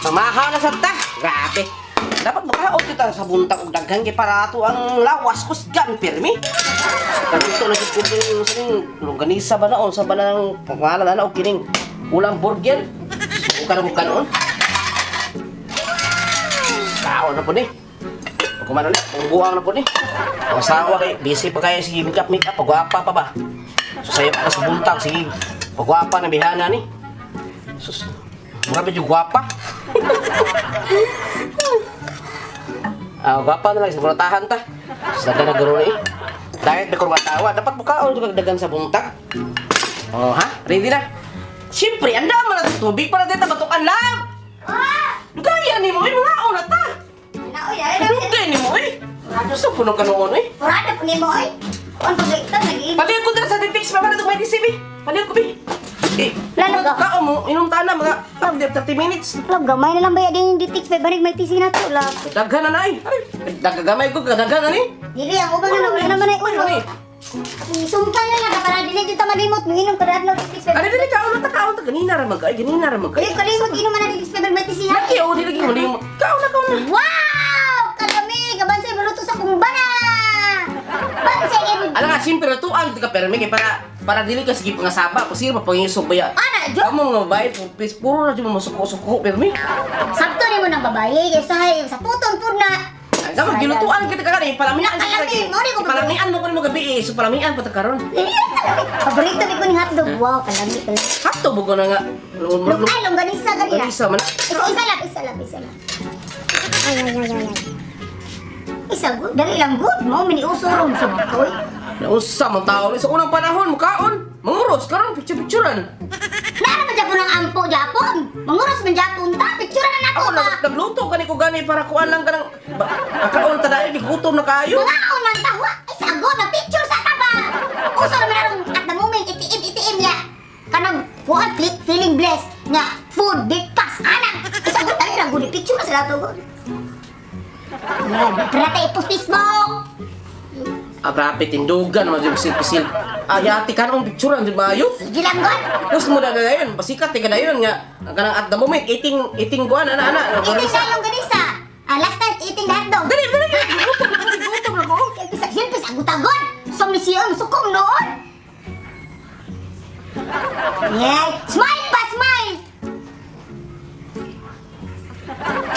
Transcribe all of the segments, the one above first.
Pamahaw na sa ta. Grabe. Dapat makaot kita sa buntag og daghan kay para ato ang lawas kusgan pirmi. Kanito na jud ko sa ning longganisa ba na on sa ba nang pangalan na og kining ulang burger. Suka na ko kanon. Kaon na po ni. Pagkuman ulit, pangbuang na po ni. Ang asawa kay busy pa kayo sige makeup makeup pagwapa pa ba. So sayo pa sa buntag sige pagwapa na bihana ni. Sus, mura ba yung gwapa? Ah, gwapa na lang sa bulatahan ta. Sa dagan na guro ni. Diet ba kung tawa, dapat bukaon yung kagdagan sa buntag. Oh, ha? Ready na? Siyempre, anda man na tubig para dito batukan lang. Ah! Kaya ni mo, eh, mga una ta. Ano, oy, ay, Dugay ni mo, eh. Sa puno ka noon, eh. Purada po ni mo, oy. Kuan pa ito, nag-iinom. Paliw ko dira sa Netflix, pa para may DCB. Paliw ko, bi. Eh, Lalo ka. Kao mo, inom ta na, mga 30 minutes. Love, gamay na lang ba yan yung ditix, may banig may tisi na to, love. Daghan na na, eh. Ay, dagagamay ko, kadaghan na ni. Dili, ang uban na, wala naman ay ulo. Ano, eh? Sumpa na lang, para dili dito malimot, miinom kada adlaw ditix, may Ano dili kaon na ta kaon ta ganina ra mag ay ganina ra mag. Dili kalimot, inom man na ditix, may banig may tisi ha. Lagi oh dili lagi mo. Kaon na kaon na. Wow! Kalami! Kabansay maluto sa kumbana! Bansay kayo! Ala nga siyempre tuang di ka permi kay para para dili ka sige pangasaba ko sino pa pangisog ba ya. Ana, jo! Amo nga babae please puro na jud mo suko-suko permi. Sabto ni mo ng babae, kaysa hay, sa puton po na. Ang gamot gilutuan kita ka kani palamian Nakalami, mo ni ko Palamian mo ko nimo gabi eh. So palamian pa ta karon. Eh, kalami. Paborito ni ko ni hotdog. Wow, kalami, kalami. Hatto bugo na nga. Long, ay, longganisa ganina. Longganisa man. Isa, isa lang, isa lang, isa lang. Ay, ay, ay, ay, ay. Isa, good. Dali lang, good. Mo, miniuso ron sa bukoy. Nausa man tao ni sa unang panahon mukaon. Manguros karon picture-picturean. Naara ba Japon ang ampo, Japon? Manguros man Japon ta. Picture na nako Ako ba? nagluto kani ko gani para kuan lang kanang ang kaon ta dai gutom na kaayo. Mga man ta, wa. Ay, sagot na picture sa taba. Uso naman aron at the moment, itiim, itiim ya. Kanang, kuan, feeling blessed nga food, breakfast, anak. Isagot, dali lang, good. Picture na sila to, good. Yan, tara tayo post Facebook. Ah, grabe, tindugan naman yung pisil-pisil. Ah, yati ka nung picture ang di ba yun? Sige lang, God. Tapos mo na na yun, pasikat ka na yun nga. Ang kanang at the moment, eating, eating buwan, ana, ana. Eating na longganisa. Ah, last time, eating the hotdog. Dali, dali, dali. Gutom na ko, gutom na ko. Siyempre sa siyempre sa gutagon. Sa museum, sukong noon. Yeah. Smile pa, smile.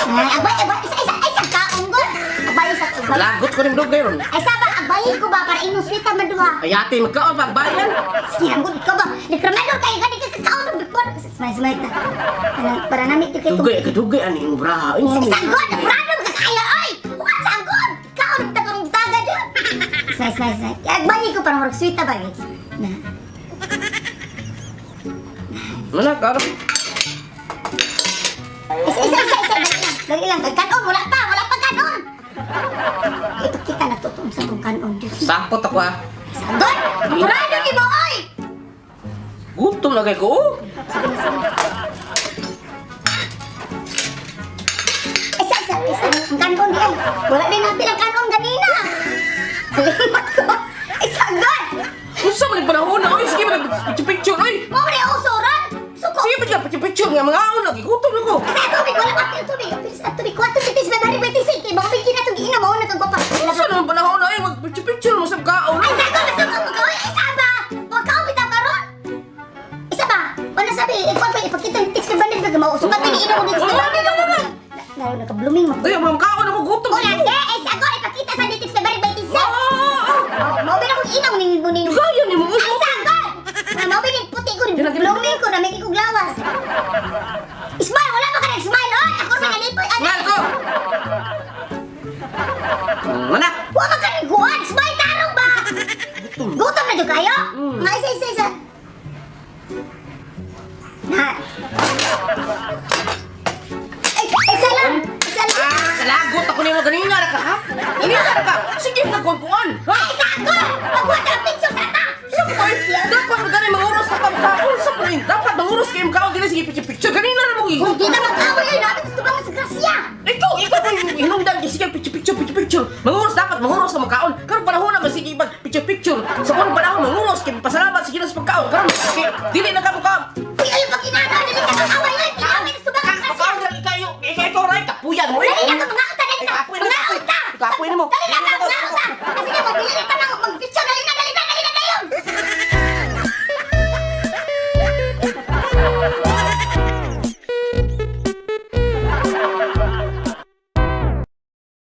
Ay, agbay, agbay, isa, isa, ay, sa kaong god. Agbay, isa, agbay. Lagot ko rin dugay ron. Ay, saba, agbay ko ba para inong sweet ang maduha. Ayati, magkaon pa, bayan. Sige lang, god, ikaw ba? Nagramedor kayo, gani ka kakaon ng before. Smile, smile ta. Para, para namin ito kayo. Dugay, kadugay, ano yung braha. Ay, Sa god, brado ka kaya, oy! What sa god? Ikaw, nagtakarong taga dyan. Smile, smile, smile. Agbay ko para murag sweet ta ba, guys. Na. Wala, karon. Isa, isa, isa, isa. Dali lang. Dali lang. Kay kanon, wala pa. Wala pa kanon. Ipakita na to sa tong kanon. Diyos. Sakot ako ah. Sagot! Murado ni mo, oy! Gutom na kay ko. oh. Sige na, sige. Isa, isa, isa. Ang kanon di ay. Wala din natin ang kanon ganina. Kalimot ko. Ay, sagot! Unsa man yung panahon na, oy, sige, picture-picture, oy. Mo ni usuran! Suko! Sige, picture-picture nga, mga aon, lagi, gutom na ko. Sa tubig, wala pa tubig. Sa tubig, 4 cities, may bari 26. Kay mga bigyan na itong giinom, mo na kang gwapa. Unsa naman panahon na, oy, mag-picture-picture mo sa kaon. Ay, sagot! Nasuko mo ka! Uy, isa ba? Huwag ka umitaw karon! Isa ba? Wala sabi, ikaw pa ipakita yung text bandit ba mausukat pa giinom mo dito sa bandit. Na naka-blooming mo. Ay, mga kaon ako, gutom. Wala de, ay sagot ipakita sa text bandit ba iti. Ah! Mao ba na kong inom ni mo ni. Kaya ni mo. Ay sagot! Mao ba ni puti ko blooming ko na may kong lawas. Smile, wala ba ka nag-smile oy? Ako ra nalipoy. Smile ko. Mana? Wa ka ka niguan, smile tarong ba? Gutom na jud kayo? Mga isa isa isa. Na. Ay, isa lang. Isa lang. Ah, kalagot ako nimo ganina ra ka ha? Ganina ra ka. Sige na kuan. Ha? Ay, sagot! Pagkuha ka ng picture sa ta! Ay, dapat gani manguros sa kaon sa point. Dapat manguros kay kaon dili sige picture picture ganina ra mo. Kung di na mag-away ay dapat gusto ba sa grasya? Ikaw, ikaw pa yung hinungdan sige picture picture picture picture. Manguros dapat manguros sa makaon. Karon panahon na sige pag picture picture. Sa unang panahon manguros kay pasalamat sige na sa pagkaon. Karon dili na ka mo Uy, ayaw pag inanaw, dili ka mag-away ay! Kinamit gusto ba sa grasya? Pagkaon ra kayo. nimo. Dali na.